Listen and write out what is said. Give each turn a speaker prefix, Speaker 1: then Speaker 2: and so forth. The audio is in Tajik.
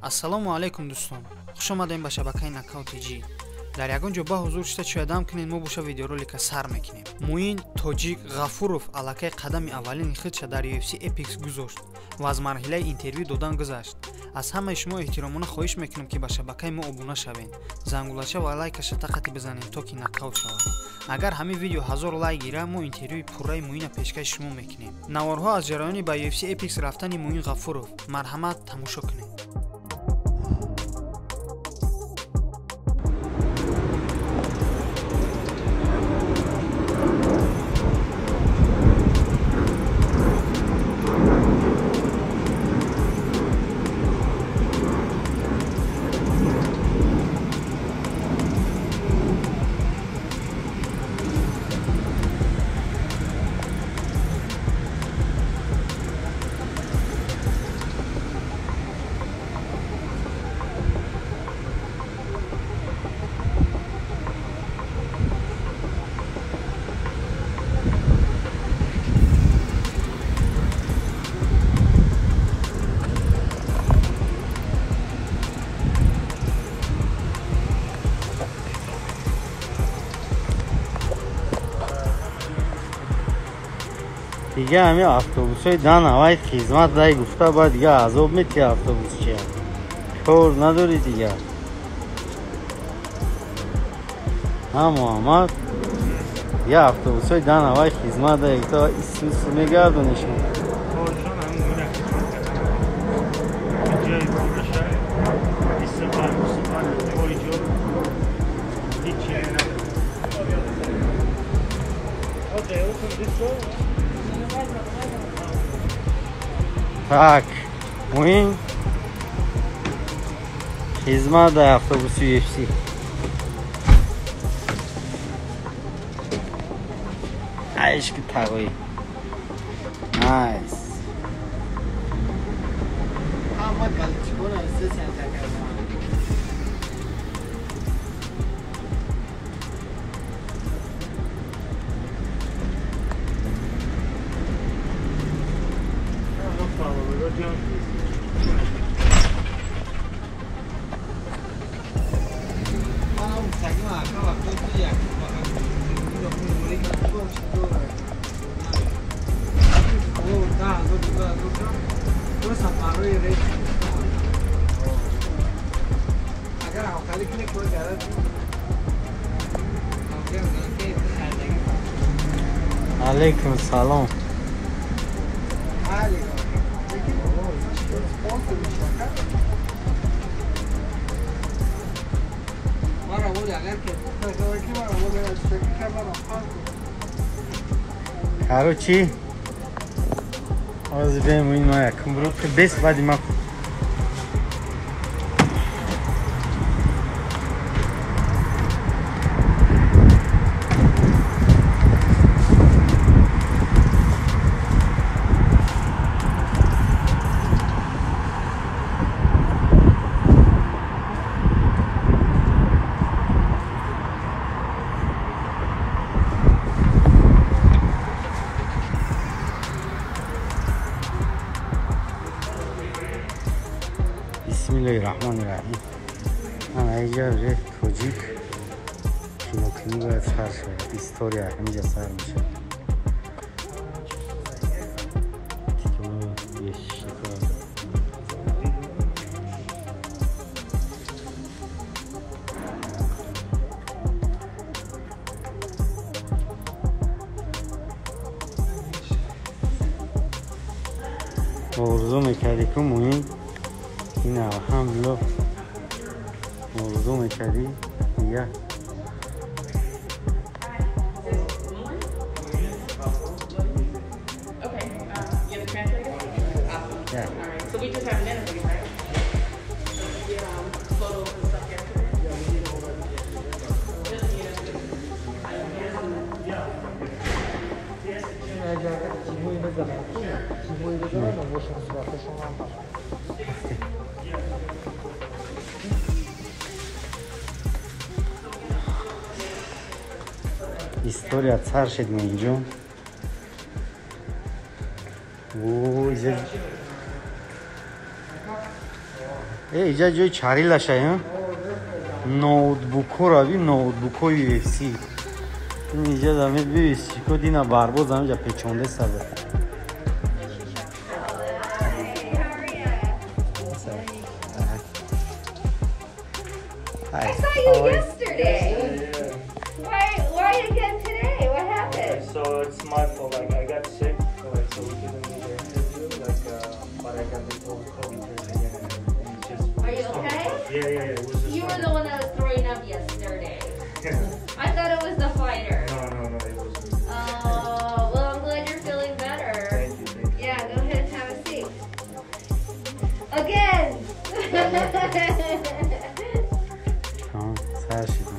Speaker 1: Ассалому алайкум дӯстон, хуш омадем ба шабакаи Нокаут TG. Дар ягон ҷо ба ҳузур шита чоядам кунед, мо боша видеоролика сар мекунем. Муин Тоҷик Ғафуров аллакай қадами аввалини худша дар UFC Apex гузошт ва аз марҳилаи интервю додан гузашт. Аз ҳамаи шумо эҳтиромона хоҳиш мекунам, ки ба шабакаи мо обуна шавед, зангулача ва лайкаша тақати бизанед, то ки нокаут шавад. Агар ҳамин видео 1000 лайк гира, мо интервюи пурраи Муина пешкаши шумо мекунем. Наворҳо аз ҷараёни ба UFC Apex рафтани Муин Ғафуров. Марҳамат, тамошо кунед.
Speaker 2: Дига ҳамин автобусҳои дан ҳавай хизмат дай гуфта, баъд дига азоб метиҳ автобусчия. Кор надорӣ дига. Ҳа Муҳаммад, дига автобусҳои дан ҳавай хизмат дай гуфта исус мегардонишон. Так, Муин хизмат дар автобуси UFC. Айшки тағои. Найс.
Speaker 3: Ҳама галчикона истесен такардан.
Speaker 2: Алейкум салом. Короче, ҳозир бем ин ма якум бро бес баъди ма Бисмиллоҳи-раҳмони-раҳим. Ана инҷа уже тоҷик кинокунӣ бояд сар шавад. История ҳаминҷа сар мешавад. Орзу мекардӣ ку Муин? Ин алҳамдулиллоҳ орзу мекардӣ дига. История цар шед Муинҷон. О, Иҷа ҷои чарилаша, ноутбукҳоро би, ноутбукҳои UFC иҷа даме бивисчико дина барбоз ҳамҷа печонде сада.
Speaker 4: I saw you yesterday. Why again today? What happened?
Speaker 5: So it's my fault. Like, I got sick, like, so we couldn't do the interview. Like, but I got the COVID test again, and it's just.
Speaker 4: Are you okay?
Speaker 5: Yeah. It was just.
Speaker 4: You were the one that was throwing up yesterday. I thought it was the fighter.
Speaker 5: No, it wasn't.
Speaker 4: Oh, well, I'm glad you're feeling better.
Speaker 5: Thank you, thank you.
Speaker 4: Yeah, go ahead and have a seat. Again.
Speaker 2: Сар шид.